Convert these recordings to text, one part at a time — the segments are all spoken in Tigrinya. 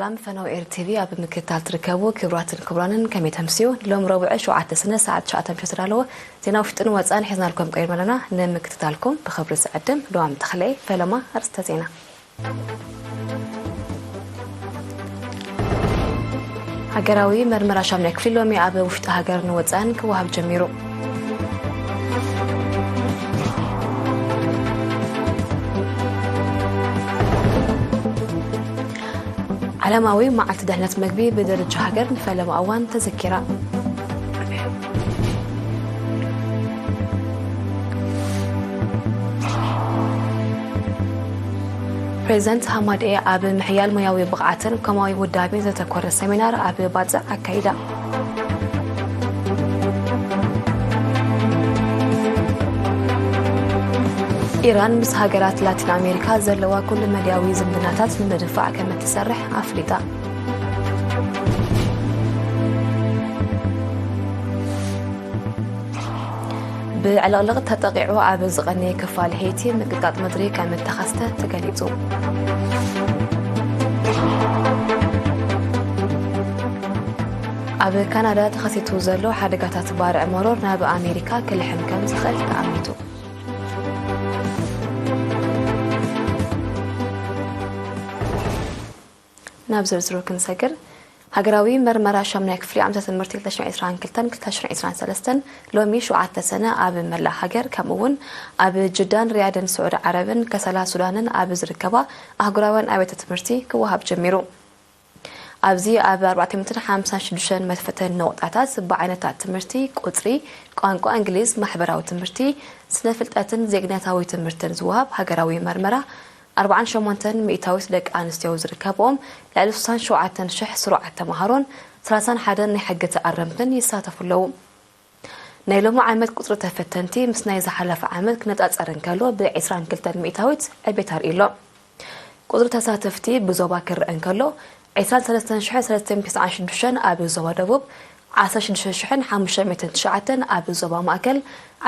ሰላም ፈነው ኤር ቲቪ ኣብ ምክትታል ትርከቡ ክቡራትን ክቡራንን፣ ከመይ ተምስዩ? ሎም ረቡዕ ሸውዓተ ሰነ ሰዓት ትሽዓተ ምሸት ተዳለወ ዜና ውሽጥን ወፃን ሒዝናልኩም ቀሪብና ኣለና። ንምክትታልኩም ብኽብሪ ዝዕድም ልዋም ተኽለየ። ፈለማ ኣርእስተ ዜና። ሃገራዊ መርመራ ሻምናይ ክፍሊ ሎሚ ኣብ ውሽጢ ሃገር ንወፃን ክወሃብ ጀሚሩ። ዓለማዊ መዓልቲ ድሕነት መግቢ ብደረጃ ሃገር ንፈለማ እዋን ተዘኪራ። ፕሬዚደንት ሃማድኤ ኣብ ምሕያል ሞያዊ ብቕዓትን ኮማዊ ውዳቤን ዘተኮረ ሰሚናር ኣብ ባጽዕ ኣካይዳ። ኢራን ምስ ሃገራት ላቲን ኣሜሪካ ዘለዋ ኩሉ መዳያዊ ዝምድናታት ንምድንፋዕ ከም እትሰርሕ ኣፍሊጣ። ብዕልቕልቕ ተጠቒዑ ኣብ ዝቐነየ ክፋል ሄይቲ ምንቅጥቃጥ ምድሪ ከም እተኸስተ ተገሊጹ። ኣብ ካናዳ ተኸሲቱ ዘሎ ሓደጋታት ባርዕ መሮር ናብ ኣሜሪካ ክልሕም ከም ዝኽእል ተኣሚቱ። ናብ ዝርዝሩ ክንሰግር፣ ሃገራዊ መርመራ ሻምናይ ክፍሊ ዓመተ ትምህርቲ ክልተ ሽሕን ዕስራን ክልተን ክልተ ሽሕን ዕስራን ሰለስተን ሎሚ ሸውዓተ ሰነ ኣብ መላእ ሃገር፣ ከምኡ እውን ኣብ ጅዳን ሪያድን ስዑዲ ዓረብን ከሰላ ሱዳንን ኣብ ዝርከባ ኣህጉራውያን ኣብያተ ትምህርቲ ክወሃብ ጀሚሩ። ኣብዚ ኣብ ኣርባዕተ ሚእትን ሓምሳን ሽዱሽተን መፈተኒ ነቑጣታት ብዓይነታት ትምህርቲ፣ ቁጽሪ፣ ቋንቋ እንግሊዝ፣ ማሕበራዊ ትምህርቲ፣ ስነ ፍልጠትን ዜግነታዊ ትምህርትን ዝወሃብ ሃገራዊ መርመራ፣ ኣርባዓን ሸሞንተን ሚእታዊት ደቂ ኣንስትዮ ዝርከብኦም ልዕሊ ስሳን ሸውዓተን ሽሕ ስሩዓት ተምሃሮን ሰላሳን ሓደን ናይ ሕጊ ተኣረምትን ይሳተፉ ኣለዉ። ናይ ሎሚ ዓመት ቁጽሪ ተፈተንቲ ምስ ናይ ዝሓለፈ ዓመት ክነጻጸር እንከሎ ብዕስራን ክልተን ሚእታዊት ዕቤት ኣርእዩ ኣሎ። ቁጽሪ ተሳተፍቲ ብዞባ ክረአ እንከሎ፣ ዕስራን ሰለስተን ሽሕን ሰለስተ ሚእትን ተስዓን ሽዱሽተን ኣብ ዞባ ደቡብ፣ ዓሰርተ ሽዱሽተ ሽሕን ሓሙሽተ ሚእትን ትሽዓተን ኣብ ዞባ ማእከል፣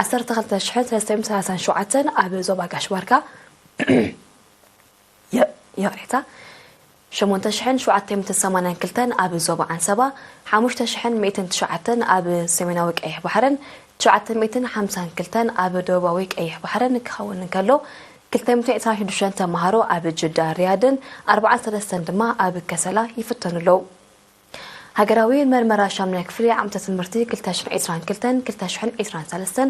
ዓሰርተ ክልተ ሽሕን ሰለስተ ሚእትን ሰላሳን ሸውዓተን ኣብ ዞባ ጋሽ ባርካ፣ የ-፣ ይቕሬታ፣ ሸሞንተ ሽሕን ሸውዓተ ሚእትን ሰማንያን ክልተን ኣብ ዞባ ዓንሰባ፣ ሓሙሽተ ሽሕን ሚእትን ትሽዓተን ኣብ ሰሜናዊ ቀይሕ ባሕርን ትሽዓተ ሚእትን ሓምሳን ክልተን ኣብ ደቡባዊ ቀይሕ ባሕርን ክኸውን እንከሎ፣ ክልተ ሚእትን ዕስራን ሽዱሽተን ተምሃሮ ኣብ ጅዳ ሪያድን ኣርባዓን ሰለስተን ድማ ኣብ ከሰላ ይፍተኑ ኣለዉ። ሃገራዊ መርመራ ሻምናይ ክፍሊ ዓመተ ትምህርቲ ክልተ ሽሕን ዕስራን ክልተን ክልተ ሽሕን ዕስራን ሰለስተን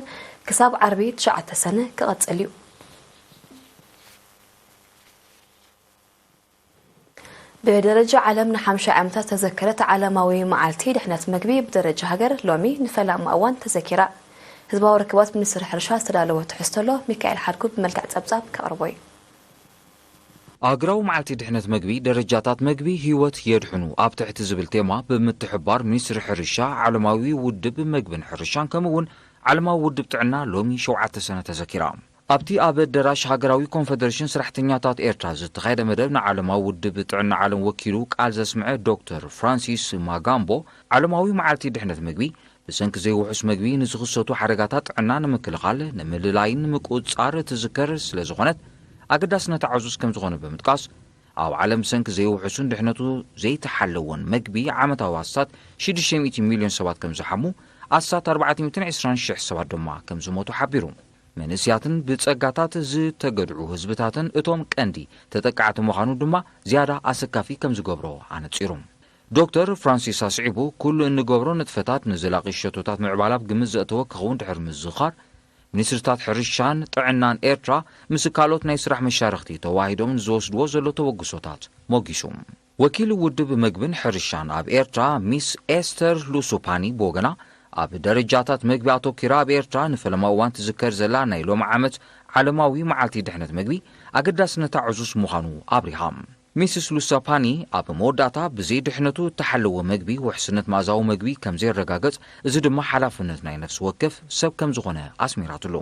ክሳብ ዓርቢ ትሽዓተ ሰነ ክቐጽል እዩ። ብደረጃ ዓለም ንሓምሻይ ዓመታት ዝተዘከረት ዓለማዊ መዓልቲ ድሕነት መግቢ ብደረጃ ሃገር ሎሚ ንፈለማ እዋን ተዘኪራ። ህዝባዊ ርክባት ሚኒስትሪ ሕርሻ ዝተዳለወ ትሕዝቶ ኣሎ፣ ሚካኤል ሓድጉ ብመልክዕ ጸብጻብ ከቕርቦ እዩ። ኣህጉራዊ መዓልቲ ድሕነት መግቢ፣ ደረጃታት መግቢ ህይወት የድሕኑ ኣብ ትሕቲ ዝብል ቴማ ብምትሕብባር ሚኒስትሪ ሕርሻ፣ ዓለማዊ ውድብ መግብን ሕርሻን ከምኡ እውን ዓለማዊ ውድብ ጥዕና ሎሚ ሸውዓተ ሰነ ተዘኪራ። ኣብቲ ኣብ ኣደራሽ ሃገራዊ ኮንፈደሬሽን ሰራሕተኛታት ኤርትራ ዝተኻየደ መደብ፣ ንዓለማዊ ውድብ ጥዕና ዓለም ወኪሉ ቃል ዘስምዐ ዶክተር ፍራንሲስ ማጋምቦ፣ ዓለማዊ መዓልቲ ድሕነት መግቢ ብሰንኪ ዘይውሑስ መግቢ ንዝኽሰቱ ሓደጋታት ጥዕና ንምክልኻል፣ ንምልላይን ንምቁጽጻር ትዝከር ስለ ዝኾነት፣ ኣገዳስነታ ዕዙዝ ከም ዝኾነ ብምጥቃስ፣ ኣብ ዓለም ብሰንኪ ዘይውሑስን ድሕነቱ ዘይተሓለወን መግቢ ዓመታዊ ኣስታት ሽዱሽተ ሚእቲ ሚልዮን ሰባት ከም ዝሓሙ፣ ኣስታት ኣርባዕተ ሚእትን ዕስራን ሽሕ ሰባት ድማ ከም ዝሞቱ ሓቢሩ። መንእስያትን ብጸጋታት ዝተገድዑ ህዝብታትን እቶም ቀንዲ ተጠቃዕቲ ምዃኑ ድማ ዝያዳ ኣሰካፊ ከም ዝገብሮ ኣነጺሩ። ዶክተር ፍራንሲስ ኣስዒቡ፣ ኩሉ እንገብሮ ንጥፈታት ንዘላቒ ሸቶታት ምዕባለ ኣብ ግምት ዘእተወ ክኸውን ድሕሪ ምዝኻር፣ ሚኒስትርታት ሕርሻን ጥዕናን ኤርትራ ምስ ካልኦት ናይ ስራሕ መሻርኽቲ ተዋሂዶም ንዝወስድዎ ዘሎ ተበግሶታት ሞጊሱ። ወኪል ውድብ መግብን ሕርሻን ኣብ ኤርትራ ሚስ ኤስተር ሉሱፓኒ ብወገና፣ ኣብ ደረጃታት መግቢ ኣተኲራ ኣብ ኤርትራ ንፈለማ እዋን ትዝከር ዘላ ናይ ሎሚ ዓመት ዓለማዊ መዓልቲ ድሕነት መግቢ ኣገዳስነታ ዕዙዝ ምዃኑ ኣብሪሃ። ሚስስ ሉሳፓኒ ኣብ መወዳእታ፣ ብዘይ ድሕነቱ እተሓለወ መግቢ ውሕስነት መኣዛዊ መግቢ ከም ዘየረጋገጽ፣ እዚ ድማ ሓላፍነት ናይ ነፍሲ ወከፍ ሰብ ከም ዝኾነ ኣስሚራትሉ።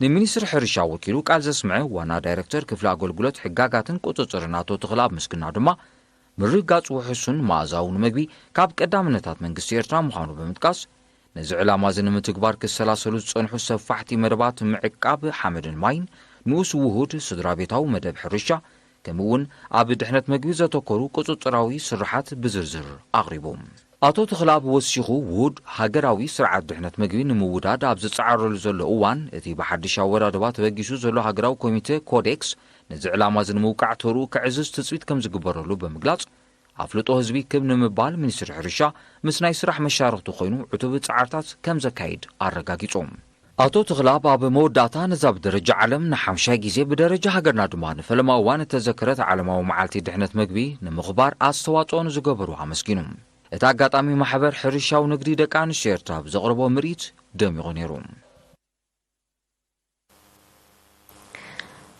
ንሚኒስትሪ ሕርሻ ወኪሉ ቃል ዘስምዐ ዋና ዳይረክተር ክፍሊ ኣገልግሎት ሕጋጋትን ቁጽጽርን ኣቶ ተኽለኣብ ምስግና ድማ፣ ምርግጋጽ ውሑስን መኣዛውን መግቢ ካብ ቀዳምነታት መንግስቲ ኤርትራ ምዃኑ ብምጥቃስ፣ ነዚ ዕላማ እዚ ንምትግባር ክሰላሰሉ ዝጸንሑ ሰፋሕቲ መደባት ምዕቃብ ሓመድን ማይን፣ ንኡስ ውሁድ ስድራ ቤታዊ መደብ ሕርሻ፣ ከምኡ እውን ኣብ ድሕነት መግቢ ዘተኮሩ ቁጽጽራዊ ስርሓት ብዝርዝር ኣቕሪቡ። ኣቶ ተኽለኣብ ወሲኹ፣ ውሁድ ሃገራዊ ስርዓት ድሕነት መግቢ ንምውዳድ ኣብ ዝጸዓረሉ ዘሎ እዋን፣ እቲ ብሓድሽ ኣወዳድባ ተበጊሱ ዘሎ ሃገራዊ ኮሚቴ ኮዴክስ ነዚ ዕላማ እዚ ንምውቃዕ ተርኡ ከዕዝዝ ትጽቢት ከም ዝግበረሉ ብምግላጽ፣ ኣፍልጦ ህዝቢ ክብ ንምባል ሚኒስትሪ ሕርሻ ምስ ናይ ስራሕ መሻርኽቱ ኮይኑ ዕቱብ ጻዕርታት ከም ዘካይድ ኣረጋጊጹ። ኣቶ ተኽለኣብ ኣብ መወዳእታ፣ ነዛ ብደረጃ ዓለም ንሓምሻይ ግዜ፣ ብደረጃ ሃገርና ድማ ንፈለማ እዋን እተዘከረት ዓለማዊ መዓልቲ ድሕነት መግቢ ንምኽባር ኣስተዋጽኦ ንዝገበሩ ኣመስጊኑ። እቲ ኣጋጣሚ ማሕበር ሕርሻዊ ንግዲ ደቂ ኣንስትዮ ኤርትራ ብዘቕረቦ ምርኢት ደሚቑ ነይሩ።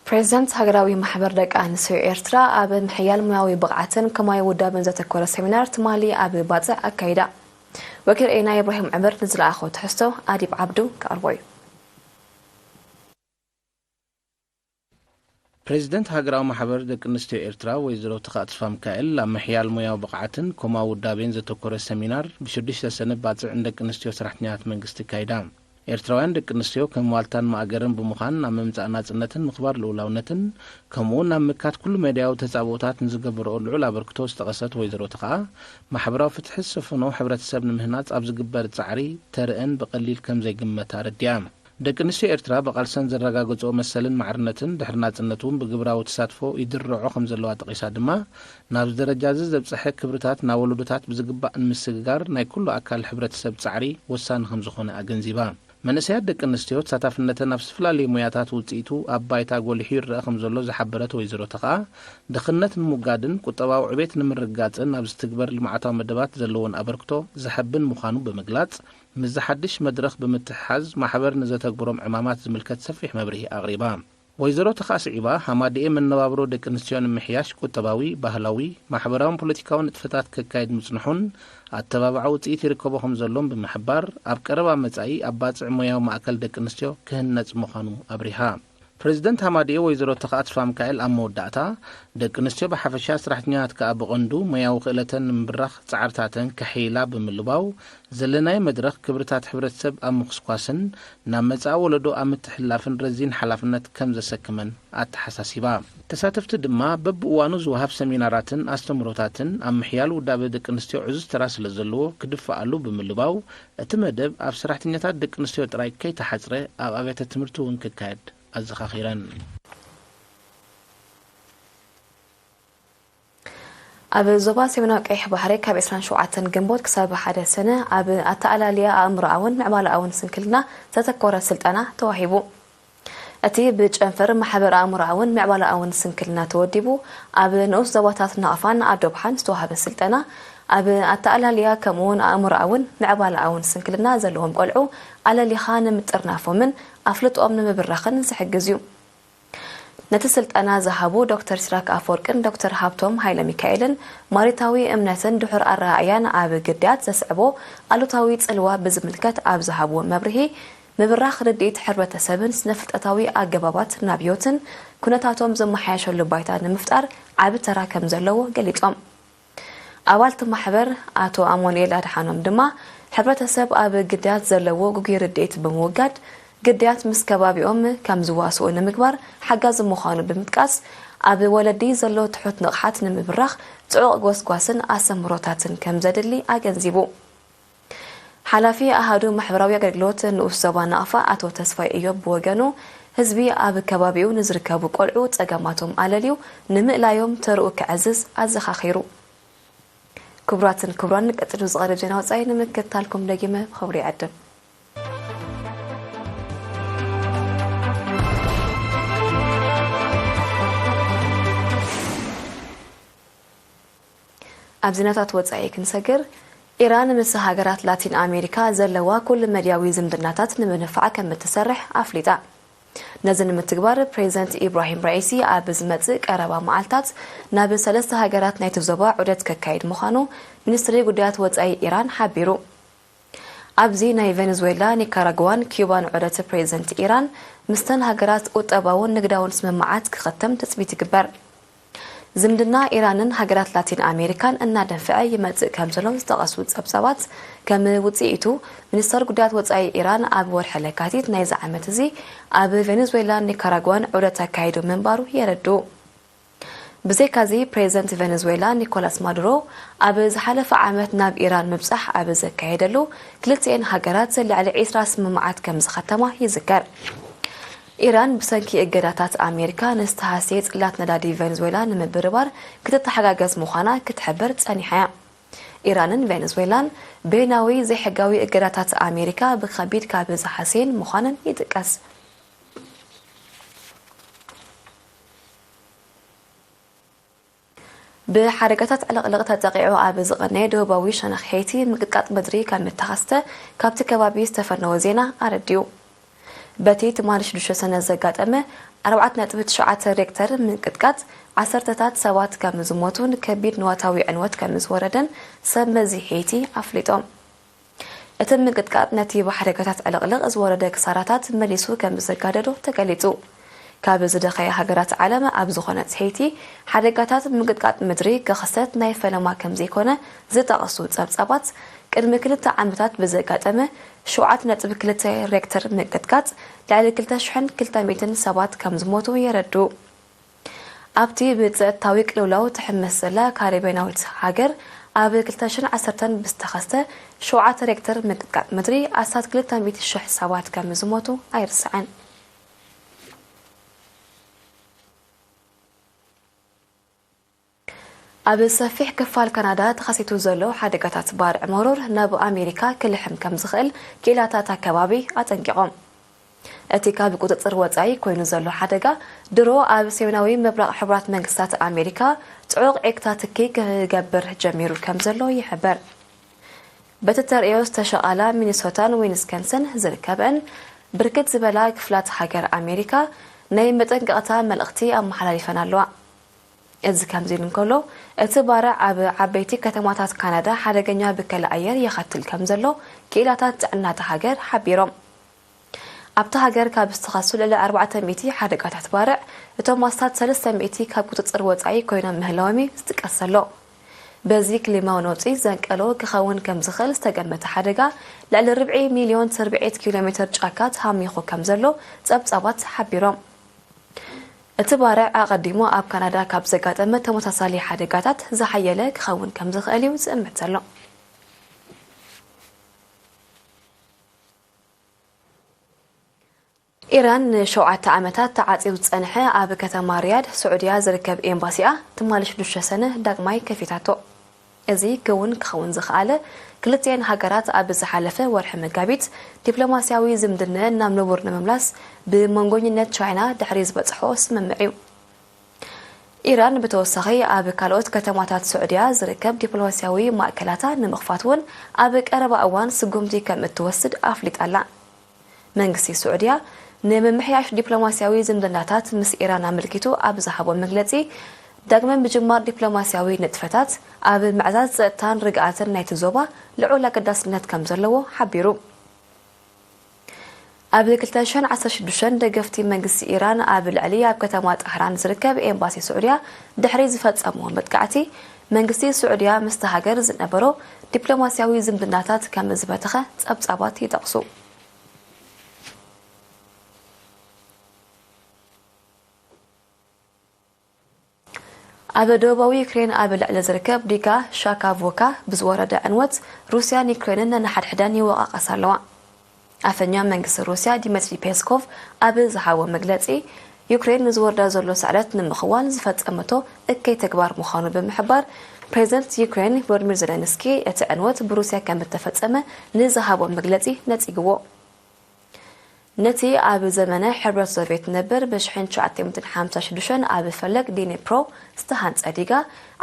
ፕሬዚደንት ሃገራዊ ማሕበር ደቂ ኣንስትዮ ኤርትራ ኣብ ምሕያል ሞያዊ ብቕዓትን ከማይ ውዳበን ዘተኮረ ሰሚናር ትማሊ ኣብ ባጽዕ ኣካይዳ። ወኪል ኤና ኢብራሂም ዕምር ንዝለኣኾ ትሕዝቶ ኣዲብ ዓብዱ ከቕርቦ እዩ። ፕሬዚደንት ሃገራዊ ማሕበር ደቂ ኣንስትዮ ኤርትራ ወይዘሮ ተኻእ ተስፋሚካኤል ኣብ ምሕያል ሞያዊ ብቕዓትን ኮማዊ ውዳቤን ዘተኮረ ሰሚናር ብሽዱሽተ ሰነ ባጽዕ ንደቂ ኣንስትዮ ሰራሕተኛታት መንግስቲ ኣካይዳ። ኤርትራውያን ደቂ ኣንስትዮ ከም ዋልታን ማእገርን ብምዃን ናብ ምምጻእ ናጽነትን ምኽባር ልኡላውነትን ከምኡውን ናብ ምካት ኩሉ መዳያዊ ተጻብኦታት ንዝገብርኦ ልዑል ኣበርክቶ ዝጠቐሰት ወይዘሮ ተኻእ፣ ማሕበራዊ ፍትሒ ዝሰፈኖ ሕብረተሰብ ንምህናጽ ኣብ ዝግበር ጻዕሪ ተርአን ብቐሊል ከም ዘይግመት ኣረዲኣ። ደቂ ኣንስትዮ ኤርትራ ብቓልሰን ዘረጋገጽኦ መሰልን ማዕርነትን ድሕሪ ናጽነት እውን ብግብራዊ ተሳትፎ ይድርዖ ከም ዘለዋ ጠቒሳ ድማ፣ ናብዚ ደረጃ እዚ ዘብጽሐ ክብርታት ናብ ወለዶታት ብዝግባእ ንምስግጋር ናይ ኩሉ ኣካል ሕብረተሰብ ጻዕሪ ወሳኒ ከም ዝኾነ ኣገንዚባ። መንእሰያት ደቂ ኣንስትዮ ተሳታፍነተን ኣብ ዝተፈላለዩ ሞያታት ውጽኢቱ ኣብ ባይታ ጎሊሑ ይረኣ ከም ዘሎ ዝሓበረት ወይዘሮ ተኽኣ፣ ድኽነት ንምውጋድን ቁጠባዊ ዕቤት ንምርግጋጽን ኣብ ዝትግበር ልምዓታዊ መደባት ዘለወን ኣበርክቶ ዘሐብን ምዃኑ ብምግላጽ፣ ምስዚ ሓድሽ መድረኽ ብምትሕሓዝ ማሕበር ንዘተግብሮም ዕማማት ዝምልከት ሰፊሕ መብርሂ ኣቕሪባ። ወይዘሮ ተኽኣ ስዒባ፣ ሃማደኤ መነባብሮ ደቂ ኣንስትዮ ንምምሕያሽ ቁጠባዊ፣ ባህላዊ፣ ማሕበራውን ፖለቲካውን ንጥፈታት ከካይድ ምጽንሑን ኣተባብዓ ውጽኢት ይርከቦ ከም ዘሎን ብምሕባር፣ ኣብ ቀረባ መጻኢ ኣብ ባጽዕ ሞያዊ ማእከል ደቂ ኣንስትዮ ክህነጽ ምዃኑ ኣብሪሃ። ፕሬዚደንት ሃማደኤ ወይዘሮ ተኽኣ ተስፋሚካኤል ኣብ መወዳእታ፣ ደቂ ኣንስትዮ ብሓፈሻ፣ ሰራሕተኛታት ከኣ ብቐንዱ ሞያዊ ክእለተን ንምብራኽ ጻዕርታተን ከሕይላ ብምልባው፣ ዘለናዮ መድረኽ ክብርታት ሕብረተሰብ ኣብ ምኹስኳስን ናብ መጻኢ ወለዶ ኣብ ምትሕልላፍን ረዚን ሓላፍነት ከም ዘሰክመን ኣተሓሳሲባ። ተሳተፍቲ ድማ በብእዋኑ ዝወሃብ ሰሚናራትን ኣስተምህሮታትን ኣብ ምሕያል ውዳበ ደቂ ኣንስትዮ ዕዙዝ ተራ ስለ ዘለዎ ክድፈኣሉ ብምልባው፣ እቲ መደብ ኣብ ሰራሕተኛታት ደቂ ኣንስትዮ ጥራይ ከይተሓጽረ ኣብ ኣብያተ ትምህርቲ እውን ክካየድ ኣዘኻኺረን። ኣብ ዞባ ሰሜናዊ ቀይሕ ባሕሪ ካብ ዕስራን ሸውዓተን ግንቦት ክሳብ ሓደ ሰነ ኣብ ኣተኣላልያ ኣእምሮኣውን ምዕባለኣውን ስንክልና ዘተኮረ ስልጠና ተዋሂቡ። እቲ ብጨንፈር ማሕበር ኣእምሮኣውን ምዕባለኣውን ስንክልና ተወዲቡ ኣብ ንኡስ ዞባታት ናቕፋን ኣዶብሓን ዝተዋህበ ስልጠና ኣብ ኣተኣላልያ ከምኡውን ኣእምሮኣውን ምዕባለኣውን ስንክልና ዘለዎም ቆልዑ ኣለሊኻ ንምጥርናፎምን ኣፍልጦኦም ንምብራኽን ዝሕግዝ እዩ። ነቲ ስልጠና ዝሃቡ ዶክተር ሲራክ ኣፈወርቅን ዶክተር ሃብቶም ሃይለሚካኤልን ማሪታዊ እምነትን ድሑር ኣረኣእያን ኣብ ግዳያት ዘስዕቦ ኣሉታዊ ጽልዋ ብዝምልከት ኣብ ዝሃብዎ መብርሂ፣ ምብራኽ ርድኢት ሕብረተሰብን ስነ-ፍልጠታዊ ኣገባባት ናብዮትን ኩነታቶም ዘመሓየሸሉ ባይታ ንምፍጣር ዓቢ ተራ ከም ዘለዎ ገሊጾም። ኣባልቲ ማሕበር ኣቶ ኣሞንኤል ኣድሓኖም ድማ፣ ሕብረተሰብ ኣብ ግዳያት ዘለዎ ግጉይ ርድኢት ብምውጋድ፣ ግዳያት ምስ ከባቢኦም ከም ዝዋስኡ ንምግባር ሓጋዚ ምዃኑ ብምጥቃስ፣ ኣብ ወለዲ ዘሎ ትሑት ንቕሓት ንምብራኽ ጽዑቕ ጎስጓስን ኣሰምሮታትን ከም ዘድሊ ኣገንዚቡ። ሓላፊ ኣሃዱ ማሕበራዊ ኣገልግሎት ንኡስ ዞባ ናቕፋ ኣቶ ተስፋይ እዮብ ብወገኑ፣ ህዝቢ ኣብ ከባቢኡ ንዝርከቡ ቆልዑ ጸገማቶም ኣለልዩ ንምእላዮም ተርኡ ከዕዝዝ ኣዘኻኺሩ። ክቡራትን ክቡራን፣ ንቀጽሉ ዝቐርብ ዜና ወጻኢ ንምክትታልኩም ደጊመ ብኽብሪ ይዕድም። ኣብ ዜናታት ወጻኢ ክንሰግር፣ ኢራን ምስ ሃገራት ላቲን ኣሜሪካ ዘለዋ ኩሉ መድያዊ ዝምድናታት ንምንፋዕ ከም እትሰርሕ ኣፍሊጣ። ነዚ ንምትግባር ፕሬዚደንት ኢብራሂም ራኢሲ ኣብ ዝመጽእ ቀረባ መዓልታት ናብ ሰለስተ ሃገራት ናይቲ ዞባ ዑደት ከካይድ ምዃኑ ሚኒስትሪ ጉዳያት ወጻኢ ኢራን ሓቢሩ። ኣብዚ ናይ ቬኔዙዌላ፣ ኒካራግዋን ኪዩባን ዑደት ፕሬዚደንት ኢራን ምስተን ሃገራት ቁጠባውን ንግዳውን ስምምዓት ክኸተም ትጽቢት ይግበር። ዝምድና ኢራንን ሃገራት ላቲን ኣሜሪካን እናደንፍዐ ይመጽእ ከም ዘሎ ዝጠቐሱ ጸብጻባት፣ ከም ውጽኢቱ፣ ሚኒስተር ጉዳያት ወጻኢ ኢራን ኣብ ወርሒ ለካቲት ናይዚ ዓመት እዚ ኣብ ቬኔዙዌላን ኒካራጓን ዑደት ኣካይዱ ምንባሩ የረድኡ። ብዘይካዚ፣ ፕሬዚደንት ቬኔዙዌላ ኒኮላስ ማዱሮ ኣብ ዝሓለፈ ዓመት ናብ ኢራን ምብጻሕ ኣብ ዘካየደሉ፣ ክልቲኤን ሃገራት ልዕሊ ዒስራ ስምምዓት ከም ዝኸተማ ይዝከር። ኢራን ብሰንኪ እገዳታት ኣሜሪካ ንዝተሃስየ ጽላት ነዳዲ ቬኔዙዌላ ንምብርባር ክትተሓጋገዝ ምዃና ክትሕብር ጸኒሓ እያ። ኢራንን ቬኔዙዌላን በይናዊ ዘይሕጋዊ እገዳታት ኣሜሪካ ብኸቢድ ካብ ዝሓስየን ምዃነን ይጥቀስ። ብሓደጋታት ዕልቕልቕ ተጠቒዑ ኣብ ዝቐነየ ደቡባዊ ሸነኽ ሄይቲ ምንቅጥቃጥ ምድሪ ከም እተኸስተ ካብቲ ከባቢ ዝተፈነወ ዜና ኣረዲኡ። በቲ ትማሊ ሽዱሽተ ሰነ ዘጋጠመ ኣርባዕተ ነጥቢ ትሽዓተ ሬክተር ምንቅጥቃጥ ዓሰርተታት ሰባት ከም ዝሞቱን ከቢድ ንዋታዊ ዕንወት ከም ዝወረደን ሰብ መዚ ሄይቲ ኣፍሊጦም። እቲ ምንቅጥቃጥ ነቲ ብሓደጋታት ዕልቕልቕ ዝወረደ ክሳራታት መሊሱ ከም ዘጋደዶ ተገሊጹ። ካብ ዝደኸየ ሃገራት ዓለም ኣብ ዝኾነት ሄይቲ፣ ሓደጋታት ምንቅጥቃጥ ምድሪ ክኽሰት ናይ ፈለማ ከም ዘይኮነ ዝጠቐሱ ጸብጻባት፣ ቅድሚ ክልተ ዓመታት ብዘጋጠመ ሸውዓተ ነጥቢ ክልተ ሬክተር ምንቅጥቃጥ ልዕሊ ክልተ ሽሕን ክልተ ሚእትን ሰባት ከም ዝሞቱ የረድኡ። ኣብቲ ብጸጥታዊ ቅልውላው ትሕመስ ዘላ ካሪብያናዊት ሃገር፣ ኣብ ክልተ ሽሕን ዓሰርተን ብዝተኸስተ ሸውዓተ ሬክተር ምንቅጥቃጥ ምድሪ ኣስታት ክልተ ሚእቲ ሽሕ ሰባት ከም ዝሞቱ ኣይርሳዕን። ኣብ ሰፊሕ ክፋል ካናዳ ተኸሲቱ ዘሎ ሓደጋታት ባርዕ መሮር ናብ ኣሜሪካ ክልሕም ከም ዝኽእል ክኢላታት ኣከባቢ ኣጠንቂቖም። እቲ ካብ ቁጽጽር ወጻኢ ኮይኑ ዘሎ ሓደጋ ድሮ ኣብ ሰሜናዊ ምብራቕ ሕቡራት መንግስታት ኣሜሪካ ጽዑቕ ዒቕታ ትኪ ክገብር ጀሚሩ ከም ዘሎ ይሕበር። በቲ ተርእዮ ዝተሸቓላ ሚኒሶታን ዊንስከንስን ዝርከበን ብርክት ዝበላ ክፍላት ሃገር ኣሜሪካ ናይ መጠንቀቕታ መልእኽቲ ኣመሓላሊፈን ኣለዋ። እዚ ከምዚ ኢሉ እንከሎ፣ እቲ ባርዕ ኣብ ዓበይቲ ከተማታት ካናዳ ሓደገኛ ብከላ ኣየር የኸትል ከም ዘሎ ክኢላታት ጥዕና እታ ሃገር ሓቢሮም። ኣብታ ሃገር ካብ ዝተኸሱ ልዕሊ ኣርባዕተ ሚእቲ ሓደጋታት ባርዕ፣ እቶም ኣስታት ሰለስተ ሚእቲ ካብ ቁጽጽር ወጻኢ ኮይኖም ምህላዎም እዩ ዝጥቀስ ዘሎ። በዚ ክሊማዊ ነውጺ ዘንቀሎ ክኸውን ከም ዝኽእል ዝተገመተ ሓደጋ፣ ልዕሊ ርብዒ ሚልዮን ትርብዒት ኪሎ ሜትር ጫካ ተሃሚኹ ከም ዘሎ ጸብጻባት ሓቢሮም። እቲ ባርዕ ኣቐዲሙ ኣብ ካናዳ ካብ ዘጋጠመ ተመሳሳሊ ሓደጋታት ዝሓየለ ክኸውን ከም ዝኽእል እዩ ዝእምት ዘሎ። ኢራን ንሸውዓተ ዓመታት ተዓጽዩ ዝጸንሐ ኣብ ከተማ ሪያድ ስዑድያ ዝርከብ ኤምባሲኣ ትማሊ ሽዱሽተ ሰነ ዳግማይ ከፊታቶ። እዚ ክውን ክኸውን ዝኸኣለ ክልቲኤን ሃገራት ኣብ ዝሓለፈ ወርሒ መጋቢት ዲፕሎማስያዊ ዝምድነአን ናብ ንቡር ንምምላስ ብመንጎኝነት ቻይና ድሕሪ ዝበጽሖ ስምምዕ እዩ። ኢራን ብተወሳኺ ኣብ ካልኦት ከተማታት ስዑድያ ዝርከብ ዲፕሎማስያዊ ማእከላታ ንምኽፋት እውን ኣብ ቀረባ እዋን ስጉምቲ ከም እትወስድ ኣፍሊጣ ኣላ። መንግስቲ ስዑድያ ንምምሕያሽ ዲፕሎማስያዊ ዝምድናታት ምስ ኢራን ኣመልኪቱ ኣብ ዝሃቦ መግለጺ፣ ዳግመ ምጅማር ዲፕሎማስያዊ ንጥፈታት ኣብ ምዕዛዝ ጸጥታን ርግኣትን ናይቲ ዞባ ልዑል ኣገዳስነት ከም ዘለዎ ሓቢሩ። ኣብ ክልተ ሽሕን ዓሰርተ ሽዱሽተን ደገፍቲ መንግስቲ ኢራን ኣብ ልዕሊ ኣብ ከተማ ጣህራን ዝርከብ ኤምባሲ ስዑድያ ድሕሪ ዝፈጸምዎ መጥቃዕቲ፣ መንግስቲ ስዑድያ ምስቲ ሃገር ዝነበሮ ዲፕሎማስያዊ ዝምድናታት ከም ዝበተኸ ጸብጻባት ይጠቕሱ። ኣብ ደቡባዊ ዩክሬን ኣብ ልዕሊ ዝርከብ ዲጋ ሻካቮካ ብዝወረደ ዕንወት፣ ሩስያን ዩክሬንን ነንሓድሕደን ይወቃቀሳ ኣለዋ። ኣፈኛ መንግስቲ ሩስያ ዲሚትሪ ፔስኮቭ ኣብ ዝሃቦ መግለጺ፣ ዩክሬን ንዝወርዳ ዘሎ ስዕረት ንምኽዋል ዝፈጸመቶ እከይ ተግባር ምዃኑ ብምሕባር፣ ፕሬዚደንት ዩክሬን ቮሎዲሚር ዜለንስኪ እቲ ዕንወት ብሩስያ ከም እተፈጸመ ንዝሃቦ መግለጺ ነጺግዎ። ነቲ ኣብ ዘመነ ሕብረት ሶቭየት ነበር ብሽሕን ትሽዓተ ሚእትን ሓምሳ ሽዱሽተን ኣብ ፈለግ ዲኒፕሮ ዝተሃንጸ ዲጋ፣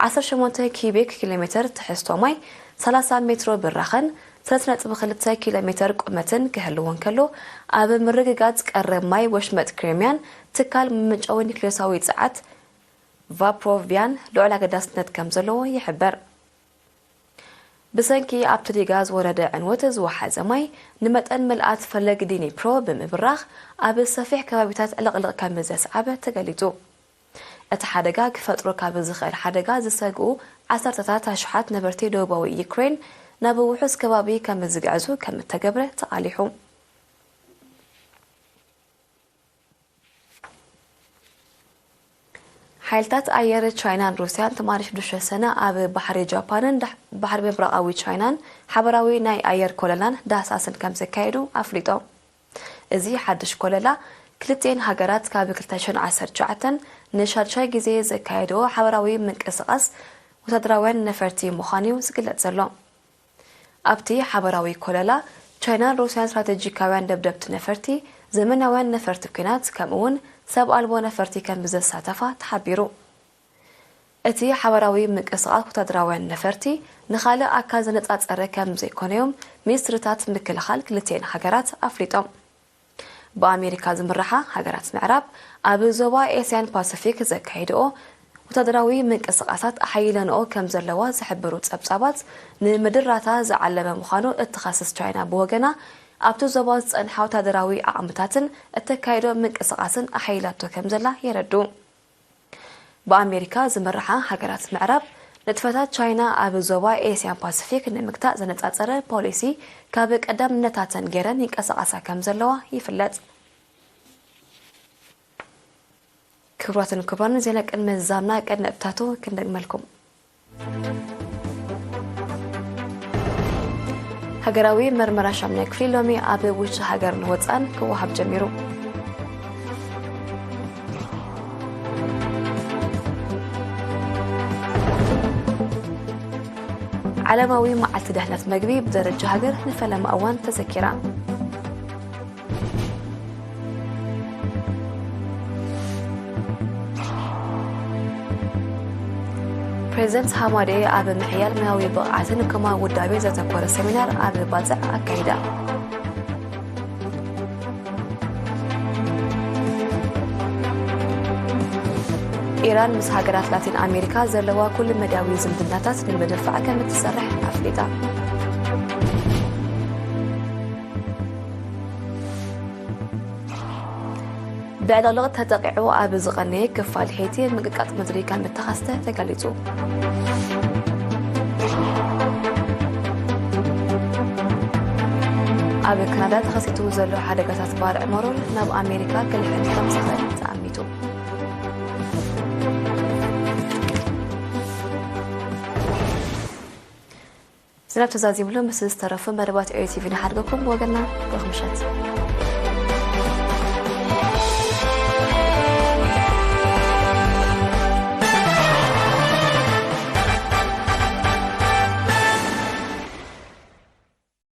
ዓሰርተ ሸሞንተ ኪዩቢክ ኪሎ ሜትር ትሕዝቶ ማይ፣ ሰላሳ ሜትሮ ብራኸን ሰለስተ ነጥቢ ክልተ ኪሎ ሜትር ቁመትን ክህልዎ እንከሎ፣ ኣብ ምርግጋጽ ቀረብ ማይ ወሽመጥ ክሬምያን ትካል መመንጨዊ ኒክሌሳዊ ጸዓት ቫፕሮቭያን ልዑል ኣገዳስነት ከም ዘለዎ ይሕበር። ብሰንኪ ኣብቲ ዲጋ ዝወረደ ዕንወት ዝወሓዘ ማይ፣ ንመጠን ምልኣት ፈለግ ዲኒፕሮ ብምብራኽ፣ ኣብ ሰፊሕ ከባቢታት ዕልቕልቕ ከም ዘስዓበ ተገሊጹ። እቲ ሓደጋ ክፈጥሮ ካብ ዝኽእል ሓደጋ ዝሰግኡ ዓሰርተታት ኣሽሓት ነበርቲ ደቡባዊ ዩክሬን ናብ ውሑስ ከባቢ ከም ዝግዕዙ ከም እተገብረ ተቓሊሑ። ሓይልታት ኣየር ቻይናን ሩስያን ትማሊ ሽዱሽተ ሰነ ኣብ ባሕሪ ጃፓንን ዳሕ-፣ ባሕሪ ምብራቓዊ ቻይናን ሓበራዊ ናይ ኣየር ኮለላን ዳህሳስን ከም ዘካየዱ ኣፍሊጦም። እዚ ሓድሽ ኮለላ ክልቲኤን ሃገራት ካብ ክልተ ሽሕን ዓሰርተ ትሽዓተን ንሻድሻይ ግዜ ዘካየድኦ ሓበራዊ ምንቅስቓስ ወታደራውያን ነፈርቲ ምዃኑ እዩ ዝግለጽ ዘሎ። ኣብቲ ሓበራዊ ኮለላ ቻይናን ሩስያን ስትራተጂካውያን ደብደብቲ ነፈርቲ፣ ዘመናውያን ነፈርቲ ኲናት ከምኡውን ሰብ ኣልቦ ነፈርቲ ከም ዘሳተፋ ተሓቢሩ። እቲ ሓበራዊ ምንቅስቓስ ወታደራውያን ነፈርቲ ንኻልእ ኣካል ዘነጻጸረ ከም ዘይኮነ እዮም ሚኒስትርታት ምክልኻል ክልቲኤን ሃገራት ኣፍሊጦም። ብኣሜሪካ ዝምርሓ ሃገራት ምዕራብ ኣብ ዞባ ኤስያን ፓሲፊክ ዘካይድኦ ወታደራዊ ምንቅስቓሳት ኣሓይለንኦ ከም ዘለዋ ዝሕብሩ ጸብጻባት፣ ንምድራታ ዝዓለመ ምዃኑ እትኸስስ ቻይና ብወገና፣ ኣብቲ ዞባ ዝጸንሓ ወታደራዊ ዓቕምታትን እተካይዶ ምንቅስቓስን ኣሓይላቶ ከም ዘላ የረድኡ። ብኣሜሪካ ዝምርሓ ሃገራት ምዕራብ፣ ንጥፈታት ቻይና ኣብ ዞባ ኤስያን ፓሲፊክ ንምግታእ ዘነጻጸረ ፖሊሲ ካብ ቀዳምነታተን ገይረን ይንቀሳቐሳ ከም ዘለዋ ይፍለጥ። ክቡራትን ክቡራን፣ ዜና ቅድሚ ምዝዛምና ቀንዲ ነጥብታቱ ክንደግመልኩም። ሃገራዊ መርመራ ሻምናይ ክፍሊ ሎሚ ኣብ ውሽጢ ሃገርን ወጻእን ክወሃብ ጀሚሩ። ዓለማዊ መዓልቲ ድሕነት መግቢ ብደረጃ ሃገር ንፈለማ እዋን ተዘኪራ። ፕሬዚደንት ሃማደኤ ኣብ ምሕያል ሙያዊ ብቕዓትን ከማ ውዳቤ ዘተኮረ ሰሚናር ኣብ ባጽዕ ኣካይዳ። ኢራን ምስ ሃገራት ላቲን ኣሜሪካ ዘለዋ ኩሉ መዳያዊ ዝምድናታት ንምድንፋዕ ከም እትሰርሕ ኣፍሊጣ። ብዕልቕልቕ ተጠቒዑ ኣብ ዝቐነየ ክፋል ሄይቲ ምንቅጥቃጥ ምድሪ ከም እተኸስተ ተገሊጹ። ኣብ ካናዳ ተኸሲቱ ዘሎ ሓደጋታት ባርዕ መሮር ናብ ኣሜሪካ ክልሕም ከም ዝኽእል ተኣሚቱ። ዜና ተዛዚምሉ ምስ ዝተረፉ መደባት ኤሪ ቲቪ ንሓድገኩም። ወገንና፣ ብሩኽ ምሸት።